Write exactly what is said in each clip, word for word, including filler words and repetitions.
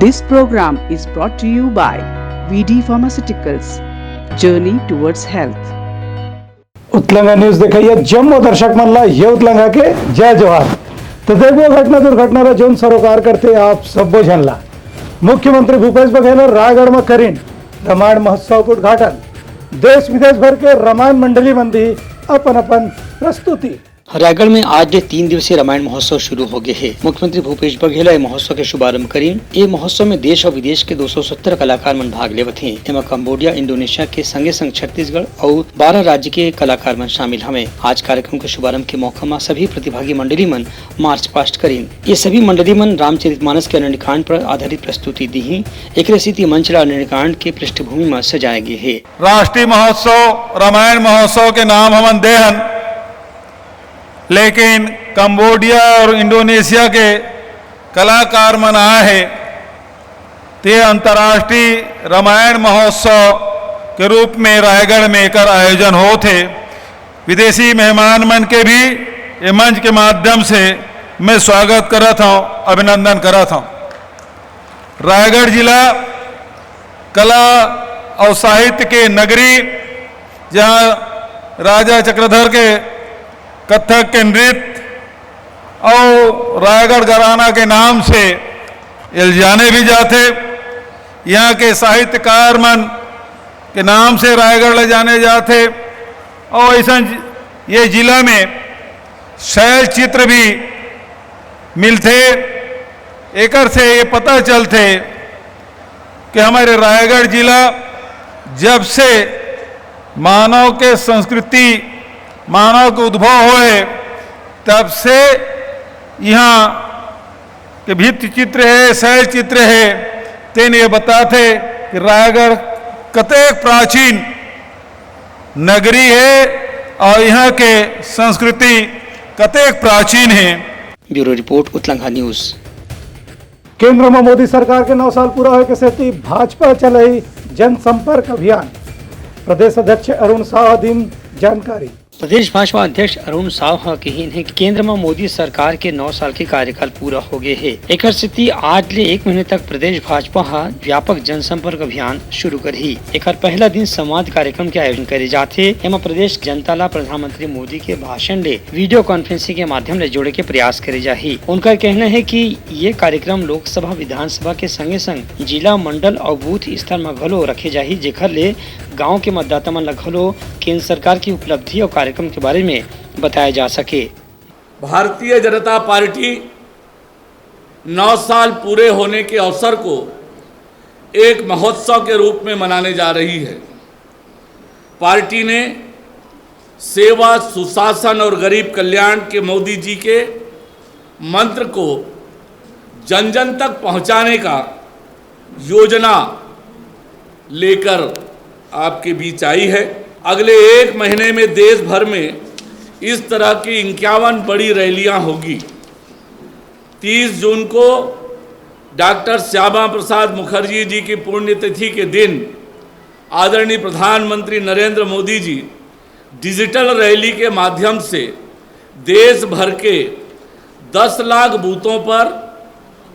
This program is brought to you by V D Pharmaceuticals, Journey Towards Health. Utlanga news देखइया जम्मो दर्शक मन ला ये उतलंगा के जय जोहार। तो देखबो घटना दुर्घटना ला जौन सरोकार करथे आप सब्बो झन ला। मुख्यमंत्री भूपेश बघेल ह रायगढ़ म करिन रामायण महोत्सव के उद्घाटन। देश विदेश भर के रामायण मंडली मन दी अपन अपन प्रस्तुति। रायगढ़ में आज ले तीन दिवसीय रामायण महोत्सव शुरू हो गए हे। मुख्यमंत्री भूपेश बघेल ह ए महोत्सव के शुभारंभ करिन। ए महोत्सव में देश और विदेश के दो सौ सत्तर कलाकार मन भाग लेवत हे। एमा कंबोडिया, इंडोनेशिया के संगे संग छत्तीसगढ़ और बारह राज्य के कलाकार मन शामिल हवे। आज कार्यक्रम के शुभारंभ के मौका म सभी प्रतिभागी मंडली मन मार्च पास्ट करिन। ये सभी मंडली मन रामचरितमानस के अरण्यकांड पर आधारित प्रस्तुति दीही। एकरे सेती मंच ला अरण्यकांड के पृष्ठभूमि म सजाए गे हे। राष्ट्रीय महोत्सव रामायण महोत्सव के नाम हमन दे हन, लेकिन कंबोडिया और इंडोनेशिया के कलाकार मन आए हे, ते अंतर्राष्ट्रीय रामायण महोत्सव के रूप में रायगढ़ में एकर आयोजन होत हे। विदेशी मेहमान मन के भी ये मंच के माध्यम से मैं स्वागत करत हूँ, अभिनंदन करत हूँ। रायगढ़ जिला कला और साहित्य के नगरी, जहाँ राजा चक्रधर के कत्थक के नृत्य और रायगढ़ घराना के नाम से ये जाने भी जाथे, यहाँ के साहित्यकार मन के नाम से रायगढ़ ले जाने जाथे। और ऐसा ये जिला में शैल चित्र भी मिलथे। एकर से ये पता चलथे कि हमारे रायगढ़ जिला जब से मानव के संस्कृति, मानव के उद्भव होए, तब से यहाँ के भित्ति चित्र हे, शैल चित्र हे, तेन ये बताथे कि रायगढ़ कतेक प्राचीन नगरी हे और यहाँ के संस्कृति कतेक प्राचीन हे। Bureau report, Utlangha news. केंद्र म मोदी सरकार के नौ साल पूरा होए के सेती भाजपा चलाही जनसंपर्क अभियान। प्रदेश अध्यक्ष अरुण साव ह दिन जानकारी। प्रदेश भाजपा अध्यक्ष अरुण साव ह कहिन हे कि केंद्र म मोदी सरकार के नौ साल के कार्यकाल पूरा हो गए हे। एकर सेती आज ले एक महीने तक प्रदेश भाजपा ह व्यापक जनसंपर्क अभियान शुरू करही। एकर पहला दिन संवाद कार्यक्रम के आयोजन करे जाथे। एमा प्रदेश जनता ला प्रधानमंत्री मोदी के भाषण ले वीडियो कॉन्फ्रेंसिंग के माध्यम ले जोड़े के प्रयास करे जाही। उनकर कहना हे कि ये कार्यक्रम लोकसभा, विधानसभा के संगे संग जिला, मंडल अउ बूथ स्तर म घलो रखे जाही, जेखर ले गांव के मतदाता मन ल घलो केंद्र सरकार की उपलब्धि और कार्यक्रम के बारे में बताया जा सके। भारतीय जनता पार्टी नौ साल पूरे होने के अवसर को एक महोत्सव के रूप में मनाने जा रही है। पार्टी ने सेवा, सुशासन और गरीब कल्याण के मोदी जी के मंत्र को जन जन तक पहुंचाने का योजना लेकर आपके बीच आई है। अगले एक महीने में देश भर में इस तरह की इक्यावन बड़ी रैलियां होगी। तीस जून को डॉक्टर श्यामा प्रसाद मुखर्जी जी की पुण्यतिथि के दिन आदरणीय प्रधानमंत्री नरेंद्र मोदी जी डिजिटल रैली के माध्यम से देश भर के दस लाख बूथों पर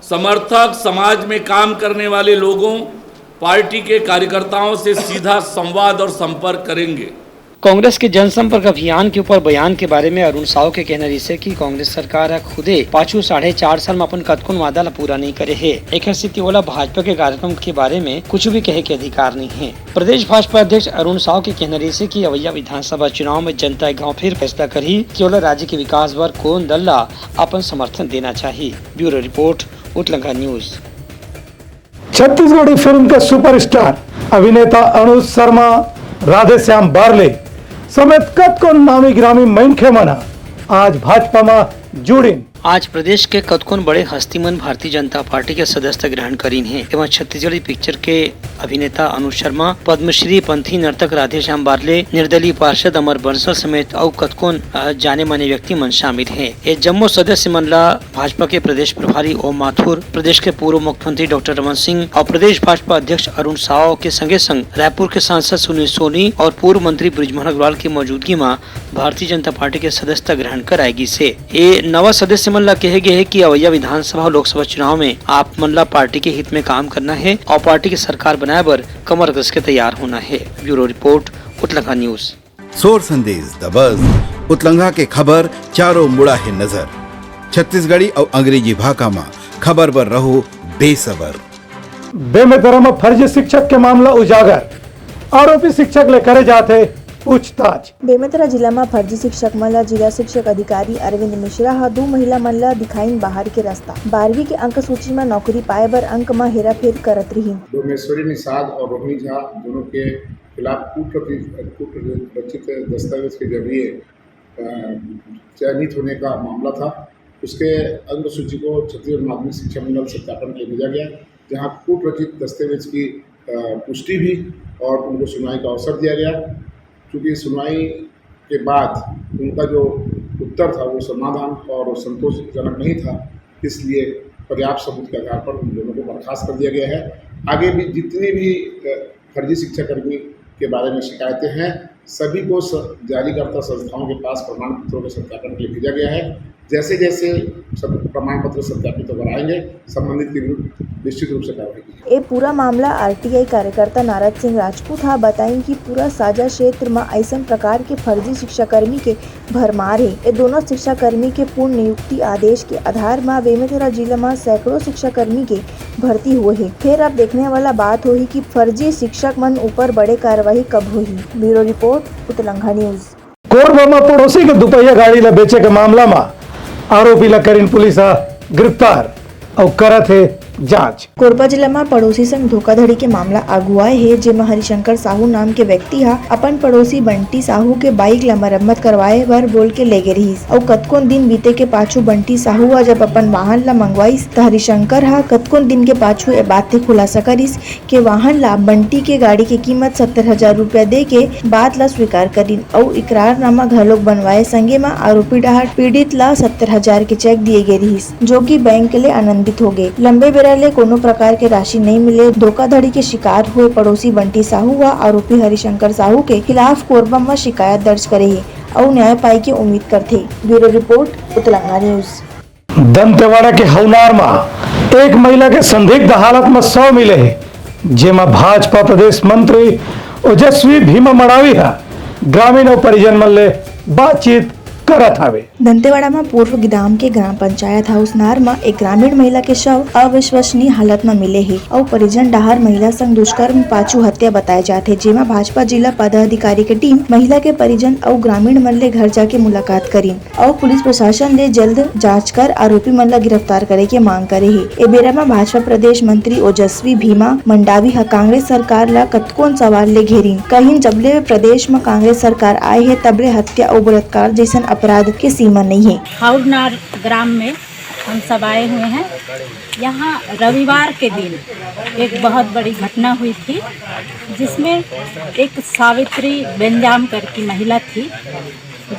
समर्थक, समाज में काम करने वाले लोगों, पार्टी के कार्यकर्ताओं से सीधा संवाद और संपर्क करेंगे। कांग्रेस के जनसंपर्क अभियान के ऊपर बयान के बारे में अरुण साव के कहना रहिसे कि कांग्रेस सरकार ह खुदे पाछू साढ़े चार साल म अपन कतकोन वादा ल पूरा नइ करे हे, एखर सेती ओला भाजपा के कार्यक्रम के बारे में कुछ भी कहे के अधिकार नइ हे। प्रदेश भाजपा अध्यक्ष अरुण साव के कहना रहिसे कि अवइया विधानसभा चुनाव में जनता एक घाव फिर फैसला करही कि ओला राज्य के विकास बर कोन दल ला अपन समर्थन देना चाही। Bureau report, Utlangha news. Chhattisgarhi film के सुपरस्टार अभिनेता अनुज शर्मा, राधेश्याम बारले समेत कतकोन नामी गिरामी मनखे मन ह आज भाजपा म जुड़िन। आज प्रदेश के कतकोन बड़े हस्ती मन भारतीय जनता पार्टी के सदस्यता ग्रहण करीन हे। एमा छत्तीसगढ़ी पिक्चर के अभिनेता अनुज शर्मा, पद्मश्री पंथी नर्तक राधेश्याम बारले, निर्दलीय पार्षद अमर बंसल समेत अउ कतकोन, अ, जाने माने व्यक्ति मन शामिल हे। ये जम्मो सदस्य मन ला भाजपा के प्रदेश प्रभारी ओम माथुर, प्रदेश के पूर्व मुख्यमंत्री डॉक्टर रमन सिंह और प्रदेश भाजपा अध्यक्ष अरुण साव के संगे संग रायपुर के सांसद सुनील सोनी और पूर्व मंत्री बृजमोहन अग्रवाल की मौजूदगी में भारतीय जनता पार्टी के सदस्यता ग्रहण कराए गिस हे। ये नवा सदस्य मन ला कहे गए हे कि अवैया विधानसभा अउ लोकसभा चुनाव में आप मन ला पार्टी के हित में काम करना हे अउ पार्टी के सरकार बनाए बर कमर कस के तैयार होना हे। Bureau report, Utlanga news. सोर संदेश दबस, उतलंगा के खबर चारों मुड़ा हे नजर। छत्तीसगढ़ी अउ अंग्रेजी भाखा मा खबर बर रहो बेसबर। बेमेतरा म फर्जी शिक्षक के मामला उजागर, आरोपी शिक्षक ले करे जात हे पूछताछ। बेमेतरा जिला म फर्जी शिक्षक मन ल जिला शिक्षक अधिकारी अरविंद मिश्रा ह दू महिला मन ल दिखाइन बाहर के रस्ता। बारहवीं के अंक सूची म नौकरी पाए बर अंक म हेराफेर करत रिहिन। डोमेश्वरी निषाद और रोहिणी झा दोनों के खिलाफ कूट रचित, कूट रचित दस्तावेज के जरिए, अ, चयनित होने का मामला था। उसके अंक सूची को छत्तीसगढ़ माध्यमिक शिक्षा मंडल सत्यापन के लिए भेजा गया, जहां कूट रचित दस्तावेज की, अ, पुष्टि भी और उनको सुनवाई का अवसर दिया गया। चूंकि सुनवाई के बाद उनका जो उत्तर था, वो समाधान और संतोषजनक नहीं था, इसलिए पर्याप्त सबूत के आधार पर उन दोनों को बर्खास्त कर दिया गया है। आगे भी जितनी भी, अ, फर्जी शिक्षाकर्मी के बारे में शिकायतें हैं, सभी को स-, जारीकर्ता संस्थाओं के पास प्रमाण पत्रों के सत्यापन के लिए भेजा गया है। जैसे जैसे सब प्रमाण पत्र सत्यापित होकर आएंगे, संबंधित के विरुद्ध निश्चित रूप से कार्रवाई की जाएगी। ए पूरा मामला आरटीआई कार्यकर्ता नारद सिंह राजपूत ह बताइन कि पूरा साजा क्षेत्र म अइसन प्रकार के फर्जी शिक्षाकर्मी के भरमार हे। ए दोनों शिक्षाकर्मी के पूर्ण नियुक्ति आदेश के आधार म बेमेतरा जिला म सैकड़ों शिक्षाकर्मी के भर्ती होए हे। फेर अब देखने वाला बात होही कि फर्जी शिक्षक मन ऊपर बड़े कार्रवाई कब होही। Bureau report, Utlangha news. Korba म पड़ोसी के दुपहिया गाड़ी ल बेचे के मामला म आरोपी ल करिन पुलिस ह गिरफ्तार अउ करत हे जांच। कोरबा जिला म पड़ोसी संग धोखाधड़ी के मामला आगू आए हे, जेमा हरिशंकर साहू नाम के व्यक्ति ह अपन पड़ोसी बंटी साहू के बाइक ल मरम्मत करवाए बर बोल के लेगे रिहिस अउ कतकोन दिन बीते के पाछू बंटी साहू ह जब अपन वाहन ल मंगवाइस, त हरिशंकर ह कतकोन दिन के पाछू ए बात के खुलासा करिस के वाहन ला बंटी के गाड़ी के कीमत सत्तर हजार रुपया दे के बात ला स्वीकार करिन अउ इकरारनामा घलोक बनवाए। संगे म आरोपी डहार पीड़ित ला सत्तर हजार के चेक दिए गे रिहिस, जो कि बैंक ले अनंदित हो गे। लंबे बेरा ले कोनो प्रकार के राशि नइ मिले। धोखाधड़ी के शिकार हुए पड़ोसी बंटी साहू व आरोपी हरिशंकर साहू के खिलाफ कोरबा म शिकायत दर्ज करे हे अउ न्याय पाए के उम्मीद करथे। Bureau report, Utlanga news. Dantewada के हौनार म एक महिला के संदिग्ध हालत म शव मिले हे, जेमा भाजपा प्रदेश मंत्री ओजस्वी भीमा मड़ावी ह ग्रामीण अउ परिजन मन ले बातचीत करत हावे। दंतेवाड़ा म पूर्व गिदाम के ग्राम पंचायत हाउसनार म एक ग्रामीण महिला के शव अविश्वसनीय हालत म मिले हे अउ परिजन डहार महिला संग दुष्कर्म पाछू हत्या बताए जात हे, जेमा भाजपा जिला पदाधिकारी के टीम महिला के परिजन अउ ग्रामीण मन ले घर जाके मुलाकात करिन। अउ पुलिस प्रशासन ले जल्द जांच कर आरोपी मन ला गिरफ्तार करे के मांग करे हे। ए बेरा म भाजपा प्रदेश मंत्री ओजस्वी भीमा मंडावी ह कांग्रेस सरकार ला कतकोन सवाल ले घेरिन। कहिन, जब ले प्रदेश म कांग्रेस सरकार आए हे, तब ले हत्या अउ बलात्कार जैसन अपराध के सीमा नइ हे। हौडनार ग्राम में हम सब आए हुए हैं। यहाँ रविवार के दिन एक बहुत बड़ी घटना हुई थी, जिसमें एक सावित्री बेंजाम करके महिला थी,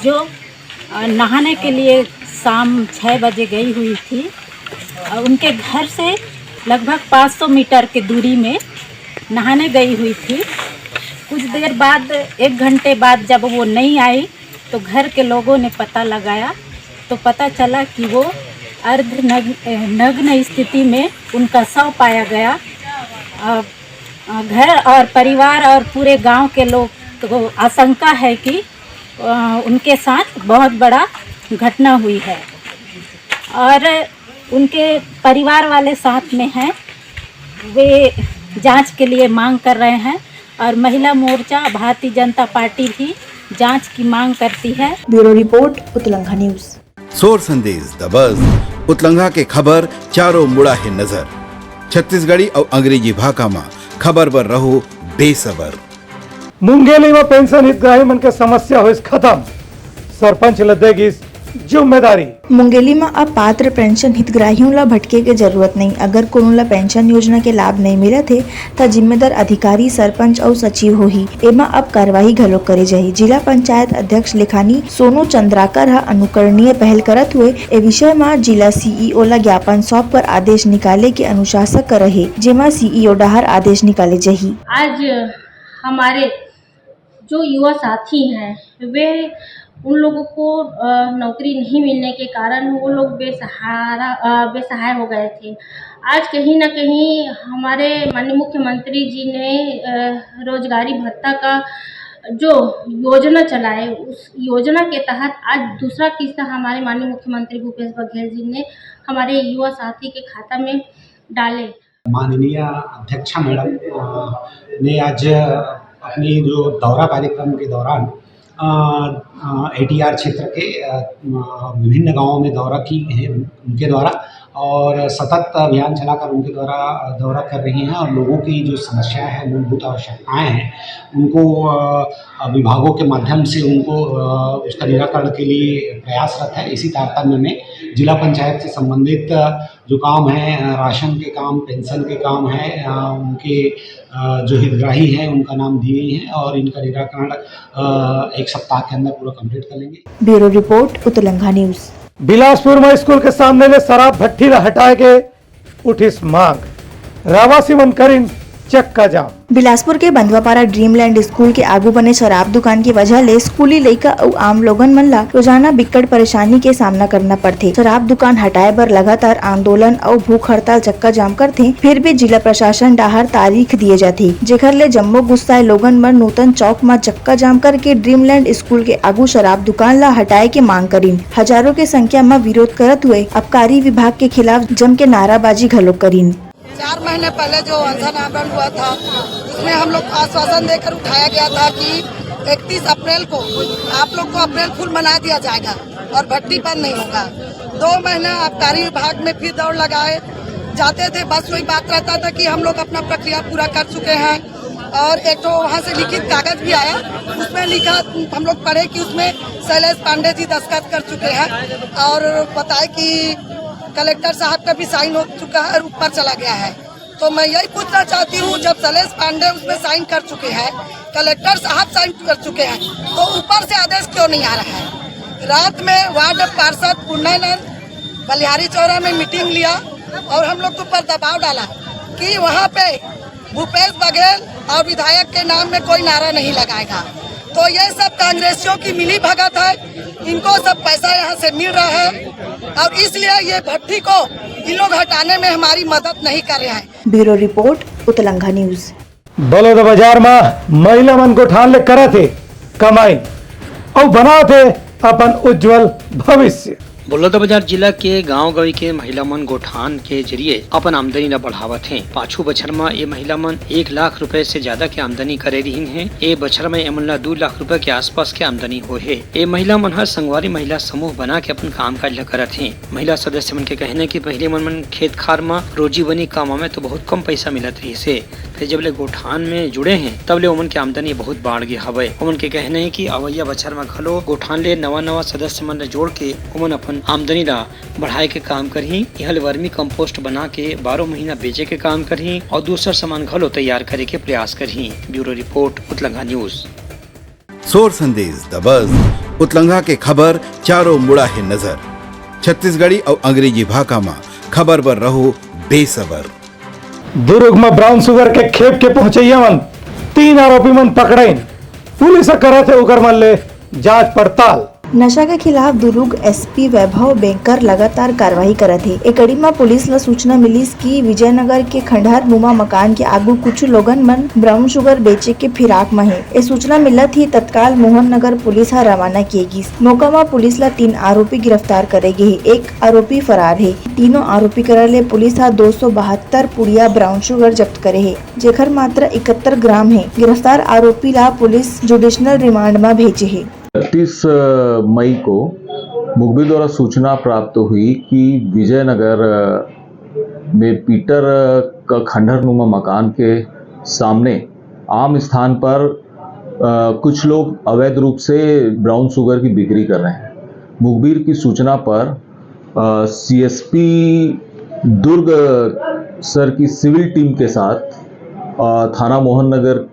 जो अ, नहाने के लिए शाम छः बजे गई हुई थी। अ, उनके घर से लगभग पाँच सौ मीटर की दूरी में नहाने गई हुई थी। कुछ देर बाद, एक घंटे बाद जब वो नहीं आई, तो घर के लोगों ने पता लगाया, तो पता चला कि वो अर्ध नग्न, नग्न स्थिति में उनका शव पाया गया। अ, अ, घर और परिवार और पूरे गांव के लोग को आशंका है कि अ, उनके साथ बहुत बड़ा घटना हुई है और उनके परिवार वाले साथ में हैं। वे जांच के लिए मांग कर रहे हैं और महिला मोर्चा, भारतीय जनता पार्टी भी जांच की मांग करती है। Bureau report, Utlangha news. सोर संदेश दबस, उतलंघा के खबर चारों मुड़ा हे नजर। छत्तीसगढ़ी अउ अंग्रेजी भाखा म खबर बर रहो बेसबर। मुंगेली म पेंशन हितग्राही मन के समस्या होइस खत्म, सरपंच ल दे गिस जिम्मेदारी। मुंगेली म अब पात्र पेंशन हितग्राहियों ल भटके के जरूरत नइ। अगर कोनो ल पेंशन योजना के लाभ नइ मिलत हे, त जिम्मेदार अधिकारी, सरपंच अउ सचिव होही। एमा अब कार्रवाई घलो करे जाही। जिला पंचायत अध्यक्ष लेखानी सोनू चंद्राकर ह अनुकरणीय पहल करत हुए ए विषय म जिला सीईओ ल ज्ञापन सौंप कर आदेश निकाले के अनुशासन करे हे, जेमा सीईओ डहार आदेश निकाले जाही। आज हमारे जो युवा साथी हैं, वे उन लोगों को अ, नौकरी नहीं मिलने के कारण वो लोग बेसहारा अ, बेसहाय हो गए थे। आज कहीं ना कहीं हमारे माननीय मुख्यमंत्री जी ने अ, रोजगारी भत्ता का जो योजना चलाए, उस योजना के तहत आज दूसरा किस्त हमारे माननीय मुख्यमंत्री भूपेश बघेल जी ने हमारे युवा साथी के खाता में डाले। माननीय अध्यक्षा मैडम अ, ने आज अपनी जो दौरा कार्यक्रम के दौरान एटीआर क्षेत्र के अ, अ, विभिन्न गांवों में दौरा की है उनके द्वारा, और सतत अभियान चलाकर उनके द्वारा अ, दौरा कर रही हैं और लोगों की जो समस्याएं हैं, मूलभूत आवश्यकताएं हैं, उनको अ, अ, विभागों के माध्यम से उनको अ, उसका निराकरण के लिए प्रयासरत है। इसी तारतम्य में जिला पंचायत से संबंधित अ, जो काम है, अ, राशन के काम, पेंशन के काम है, अ, उनके अ, जो हितग्राही हैं उनका नाम दिए हैं और इनका निराकरण अ, एक सप्ताह के अंदर पूरा कंप्लीट कर लेंगे। Bureau report, Utlangha news. Bilaspur में स्कूल के सामने ले शराब भट्ठी ला हटाए के उठिस मांग, रहवासी मन करिन चक्का जाम। बिलासपुर के बंधवापारा ड्रीमलैंड स्कूल के आगू बने शराब दुकान के वजह ले स्कूली लइका अउ आम लोगन मन ला रोजाना बिक्कट परेशानी के सामना करना पड़थे। शराब दुकान हटाए बर लगातार आंदोलन अउ भूख हड़ताल चक्का जाम करथे, फिर भी जिला प्रशासन डाहर तारीख दिए जाथे, जेखर ले जम्मो गुस्साए लोगन मन नूतन चौक म चक्का जाम करके ड्रीमलैंड स्कूल के आगू शराब दुकान ला हटाए के मांग करिन। हजारों के संख्या म विरोध करत हुए आबकारी विभाग के खिलाफ जम के नाराबाजी घलो करिन। चार महीने पहले जो अनशन आंदोलन हुआ था, उसमें हम लोग को आश्वासन देकर उठाया गया था कि इकतीस अप्रैल को आप लोग को अप्रैल फूल मना दिया जाएगा और भट्टी बंद नहीं होगा। दो महीना आबकारी विभाग में फिर दौड़ लगाए जाते थे, बस वही बात रहता था कि हम लोग अपना प्रक्रिया पूरा कर चुके हैं। और एक तो वहाँ से लिखित कागज भी आया, उसमें लिखा, हम लोग पढ़े कि उसमें शैलेश पांडे जी दस्तखत कर चुके हैं और बताए कि कलेक्टर साहब का भी साइन हो चुका है और ऊपर चला गया है। तो मैं यही पूछना चाहती हूँ, जब शैलेश पांडे उसमें साइन कर चुके हैं, कलेक्टर साहब साइन कर चुके हैं, तो ऊपर से आदेश क्यों नहीं आ रहा है? रात में वार्ड पार्षद पुण्यनंद बलिहारी चौरा में मीटिंग लिया और हम लोग के ऊपर दबाव डाला कि वहाँ पे भूपेश बघेल और विधायक के नाम में कोई नारा नहीं लगाएगा। तो ये सब कांग्रेसियों की मिली भगत है, इनको सब पैसा यहाँ से मिल रहा है और इसलिए ये भट्टी को इन लोग हटाने में हमारी मदद नहीं कर रहे हैं। Bureau report, Utlangha news. Baloda Bazar म महिला मन गोठान ले करत हे कमाई अउ बनावत हे अपन उज्जवल भविष्य। बलौदा बाजार जिला के गांव गंवई के महिला मन गोठान के जरिए अपन आमदनी ला बढ़ावत हें। पाछू बछर म ए महिला मन एक लाख रुपए से ज्यादा के आमदनी करे रिहिन हें। ए बछर म एमन ला दू लाख रुपए के आसपास के आमदनी होए हे। ए महिला मन ह संगवारी महिला समूह बना के अपन कामकाज ला करत हें। महिला सदस्य मन के कहना हे कि पहली मन, मन खेत खार म रोजी बनी कमावे तो बहुत कम पैसा मिलत रिहिस हे। फिर जब ले गोठान में जुड़े हें, तब ले ओमन के आमदनी बहुत बाढ़ गे हवय। ओमन के कहना हे कि अवइया बछर म घलो गोठान ले नवा-नवा सदस्य मन ल जोड़ के ओमन अपन आमदनी ला बढ़ाए के काम करही। इहां ले वर्मी कंपोस्ट बना के बारह महीना बेचे के काम करही और दूसर सामान घलो तैयार करे के प्रयास करही। Bureau report, Utlangha news. सोर संदेश दबस, उतलंघा के खबर चारों मुड़ा हे नजर। छत्तीसगढ़ी अउ अंग्रेजी भाखा म खबर बर रहो बेसबर। दुर्ग म ब्राउन शुगर के खेप के पहुंचइया मन, तीन आरोपी मन पकड़ाइन। पुलिस ह करत हे ओकर मन ले जांच पड़ताल। नशा के खिलाफ दुर्ग एसपी वैभव बेंकर लगातार कार्रवाई करत हे। ए कड़ी म पुलिस ल सूचना मिलिस कि विजयनगर के खंडहर नुमा मकान के आगू कुछ लोगन मन ब्राउन शुगर बेचे के फिराक म हे। ए सूचना मिलत ही तत्काल मोहन नगर पुलिस ह रवाना किए गिस। मौका म पुलिस ल तीन आरोपी गिरफ्तार करे गे हे, एक आरोपी फरार हे। तीनों आरोपी करा ले पुलिस ह दो सौ बहत्तर पुड़िया ब्राउन शुगर जब्त करे हे, जेखर मात्रा इकहत्तर ग्राम हे। गिरफ्तार आरोपी ला पुलिस जुडिशनल रिमांड म भेजे हे। इकतीस मई को मुखबिर द्वारा सूचना प्राप्त हुई कि विजयनगर में पीटर का खंडहर नुमा मकान के सामने आम स्थान पर अ, कुछ लोग अवैध रूप से ब्राउन शुगर की बिक्री कर रहे हैं। मुखबिर की सूचना पर सीएसपी दुर्ग सर की सिविल टीम के साथ अ, थाना मोहन नगर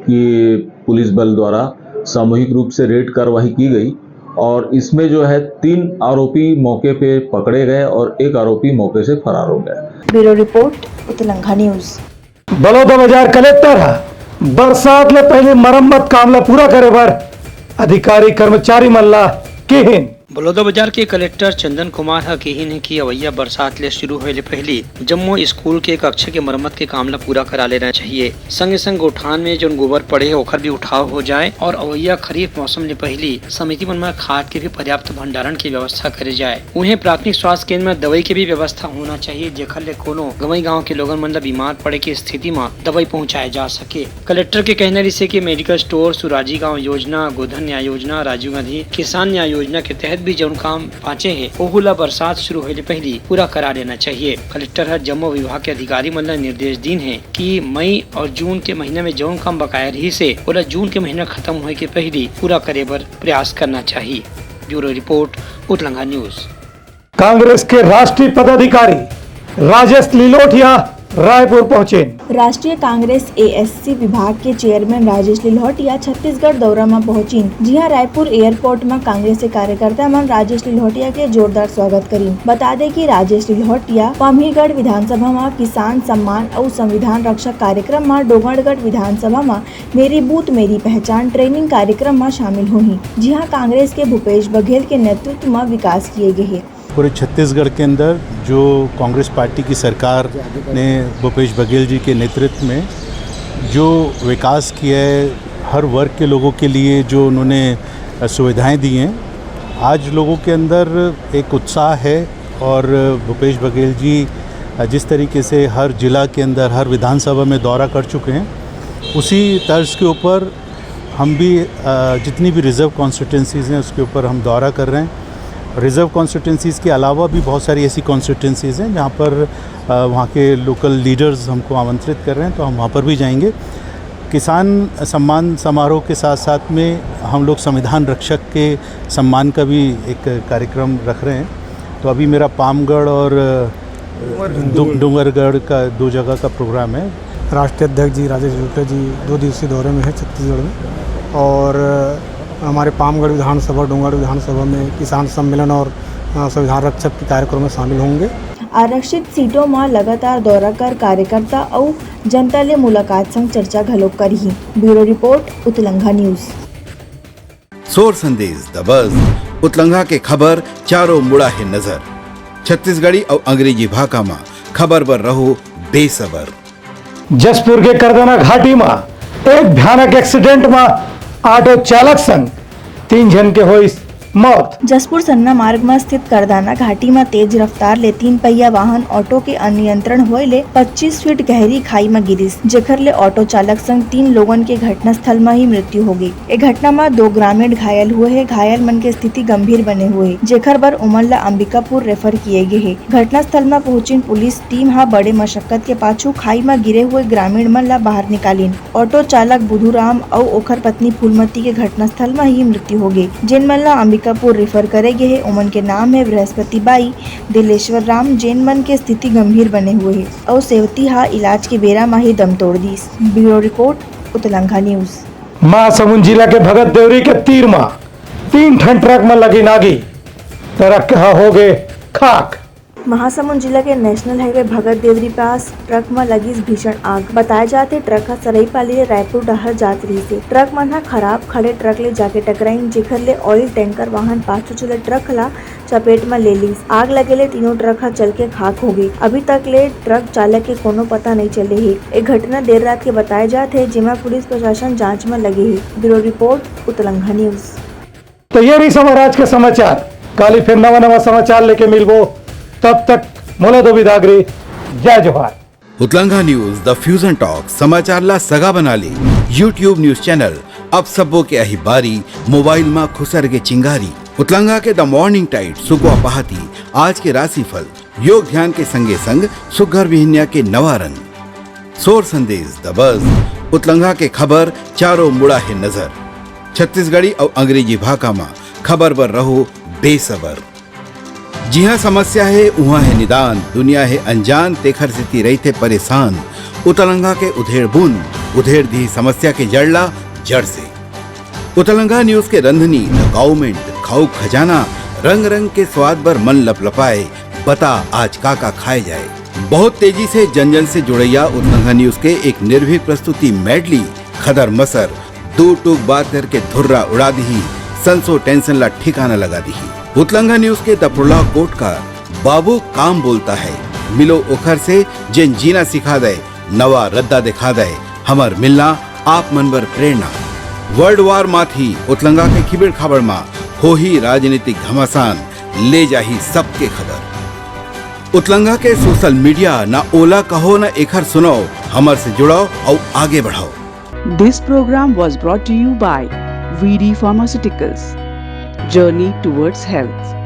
के पुलिस बल द्वारा सामूहिक रूप से रेड कार्रवाई की गई और इसमें जो है तीन आरोपी मौके पे पकड़े गए और एक आरोपी मौके से फरार हो गया। Bureau report, Utlangha news. Baloda Bazar collector ह बरसात ले पहले मरम्मत काम ला पूरा करे बर अधिकारी कर्मचारी मन ला किहिन। बलौदाबाजार के कलेक्टर चंदन कुमार ह किहिन हे कि अवइया बरसात ले शुरू होए ले पहिली जम्मो स्कूल के कक्षा के मरम्मत के काम ल पूरा करा लेना चाहिए। संगे संग गोठान में जोन गोबर पड़े हे, ओखर भी उठाव हो जाए और अवइया खरीफ मौसम ले पहिली समिति मन म खाद के भी पर्याप्त भंडारण की व्यवस्था करे जाए। उहें, प्राथमिक स्वास्थ्य केंद्र म दवई के भी व्यवस्था होना चाहिए, जेखर ले कोनो गंवई गांव के लोगन मन ल बीमार पड़े के स्थिति म दवई पहुंचाए जा सके। कलेक्टर के कहना रिहिसे कि मेडिकल स्टोर, सुराजी गांव योजना, गोधन न्याय योजना, राजीव गांधी किसान न्याय योजना के तहत भी जउन काम बांचे हे, ओहू ला बरसात शुरू होए ले पहिली पूरा करा लेना चाहिए। कलेक्टर ह जम्मो विभाग के अधिकारी मन ला निर्देश दीन हे कि मई और जून के महीना में जउन काम बकाया रिहिसे, ओला जून के महीना खत्म होए के पहिली पूरा करे बर प्रयास करना चाहिए। Bureau report, Utlanga news. Congress के राष्ट्रीय पदाधिकारी राजेश लिलोटिया रायपुर पहुंचे। राष्ट्रीय कांग्रेस एएससी विभाग के चेयरमैन राजेश लिलोटिया छत्तीसगढ़ दौरा म पहुंचिन, जिहां रायपुर एयरपोर्ट म कांग्रेस के कार्यकर्ता मन राजेश लिलोटिया के जोरदार स्वागत करिन। बता दे कि राजेश लिलोटिया पामहीगढ़ विधानसभा म किसान सम्मान अउ संविधान रक्षक कार्यक्रम म डोंगरगढ़ विधानसभा म मेरी बूथ मेरी पहचान ट्रेनिंग कार्यक्रम म शामिल होही, जिहां कांग्रेस के भूपेश बघेल के नेतृत्व म विकास किए गे हे। पूरे छत्तीसगढ़ के अंदर जो कांग्रेस पार्टी की सरकार ने भूपेश बघेल जी के नेतृत्व में जो विकास किया है, हर वर्ग के लोगों के लिए जो उन्होंने, अ, सुविधाएं दी हैं, आज लोगों के अंदर एक उत्साह है और भूपेश बघेल जी, अ, जिस तरीके से हर जिला के अंदर, हर विधानसभा में दौरा कर चुके हैं, उसी तर्ज के ऊपर हम भी, अ, जितनी भी रिजर्व कॉन्स्टिट्यूएंसीज हैं, उसके ऊपर हम दौरा कर रहे हैं। रिजर्व कॉन्स्टिट्यूएंसीज के अलावा भी बहुत सारी ऐसी कॉन्स्टिट्यूएंसीज हैं, जहाँ पर, अ, वहाँ के लोकल लीडर्स हमको आमंत्रित कर रहे हैं, तो हम वहाँ पर भी जाएंगे। किसान सम्मान समारोह के साथ साथ में हम लोग संविधान रक्षक के सम्मान का भी एक कार्यक्रम रख रहे हैं। तो अभी मेरा पामगढ़ और, अ, डू-, डूंगरगढ़ का दो जगह का प्रोग्राम है। राष्ट्रीय अध्यक्ष जी राजेश लिलोटिया जी दो दिवसीय दौरे में हैं छत्तीसगढ़ में, और हमारे पामगढ़ विधानसभा, डूंगरगढ़ विधानसभा में किसान सम्मेलन और, अ, संविधान रक्षक के कार्यक्रम में शामिल होंगे। आरक्षित सीटों म लगातार दौरा कर कार्यकर्ता अउ जनता ले मुलाकात संग चर्चा घलोक करही। Bureau report, Utlangha news. सोर संदेश द बज, उतलंघा के खबर चारों मुड़ा हे नजर। छत्तीसगढ़ी अउ अंग्रेजी भाखा म खबर बर रहो बेसबर। जशपुर के करदाना घाटी म एक भयानक एक्सीडेंट म ऑटो चालक संग तीन झन के होइस मौत। जशपुर सन्ना मार्ग म स्थित करदाना घाटी म तेज रफ्तार ले तीन पहिया वाहन ऑटो के अनियंत्रण होए ले पच्चीस फीट गहरी खाई म गिरिस, जेखर ले ऑटो चालक संग तीन लोगन के घटनास्थल म ही मृत्यु हो गे। ए घटना म दो ग्रामीण घायल हुए हे। घायल मन के स्थिति गंभीर बने हुए हे, जेखर बर ओमन ल अंबिकापुर रेफर किए गे हे। घटनास्थल म पहुंचिन पुलिस टीम ह बड़े मशक्कत के पाछू खाई म गिरे हुए ग्रामीण मन ल बाहर निकालिन। ऑटो चालक बुधुराम अउ ओखर पत्नी फूलमती के घटनास्थल म ही मृत्यु हो गे। जेन मन ल अंबिकापुर रेफर करे गे हे, ओमन के नाम हे बृहस्पति बाई, दिलेश्वर राम, जेन मन के स्थिति गंभीर बने हुए हे अउ सेवती ह इलाज के बेरा म ही दम तोड़ दीस। Bureau report, Utlangha news. Mahasamund जिला के भगत देवरी के तीर म तीन ठन ट्रक म लगिन आगी, ट्रक ह हो गे खाक। महासमुंद जिला के नेशनल हाईवे भगत देवरी पास ट्रक म लगिस भीषण आग। बताय जात हे, ट्रक ह सरईपाली ले रायपुर डहर जात रिहिस हे। ट्रक मन ह खराब खड़े ट्रक ले जाके टकराइन, जेखर ले ऑयल टैंकर वाहन पाछू चले ट्रक ला चपेट म ले लिस। आग लगे ले तीनों ट्रक ह चल के खाक हो गे। अभी तक ले ट्रक चालक के कोनो पता नइ चले हे। ए घटना देर रात के बताय जात हे, जेमा पुलिस प्रशासन जांच म लगे हे। Bureau report, Utlangha news. तो ये रहिस हमर आज के समाचार। काली फिर नवा नवा समाचार लेके मिलबो, तब तक मोला दो बिदागरी। जय जोहार। उतलंघा न्यूज, द फ्यूजन टॉक, समाचार ला सगा बना ले। YouTube न्यूज चैनल, अब सबो के अही बारी, मोबाइल मा खुसर के चिंगारी। उतलंघा के द मॉर्निंग टाइड, सुकवा पहाती, आज के राशिफल, योग ध्यान के संगे संग सुग्घर बिहनिया के नवा रंग। सोर संदेश, द बज, उतलंघा के खबर, चारों मुड़ा हे नजर। छत्तीसगढ़ी अउ अंग्रेजी भाखा मा खबर बर रहो बेसबर। जिहाँ समस्या हे, उहाँ हे निदान, दुनिया हे अनजान, तेखर सेती रहिथे परेशान। उतलंघा के उधेड़ बुन, उधेड़ दिही समस्या के जड़ ला जड़ से। उतलंघा न्यूज के रंधनी, द गाउमेंट, खाऊ खजाना, रंग रंग के स्वाद बर मन लपलपाए, बता आज का का खाए जाए। बहुत तेजी से जन जन से जुड़ैया उतलंघा न्यूज के एक निर्भीक प्रस्तुति मेडली, खदर मसर, दू टूक बात करके धुर्रा उड़ा दिही, संसो टेंशन ला ठिकाना लगा दिही। उतलंगा न्यूज के दफरोला कोट का बाबू काम बोलता है, मिलो ओखर से जेन जीना सिखा दे, नवा रद्दा दिखा दे, हमर मिलना आप मन बर प्रेरणा। वर्ल्ड वार माथी उतलंगा के खिबेड़ खाबड़ मा होही राजनीतिक घमासान, ले जाही सबके खबर। उतलंगा के सोशल मीडिया ना ओला कहो ना एखर सुनाओ, हमर से जुड़ाओ अउ आगे बढ़ाओ। This program was brought to you by V D Pharmaceuticals. Journey towards health.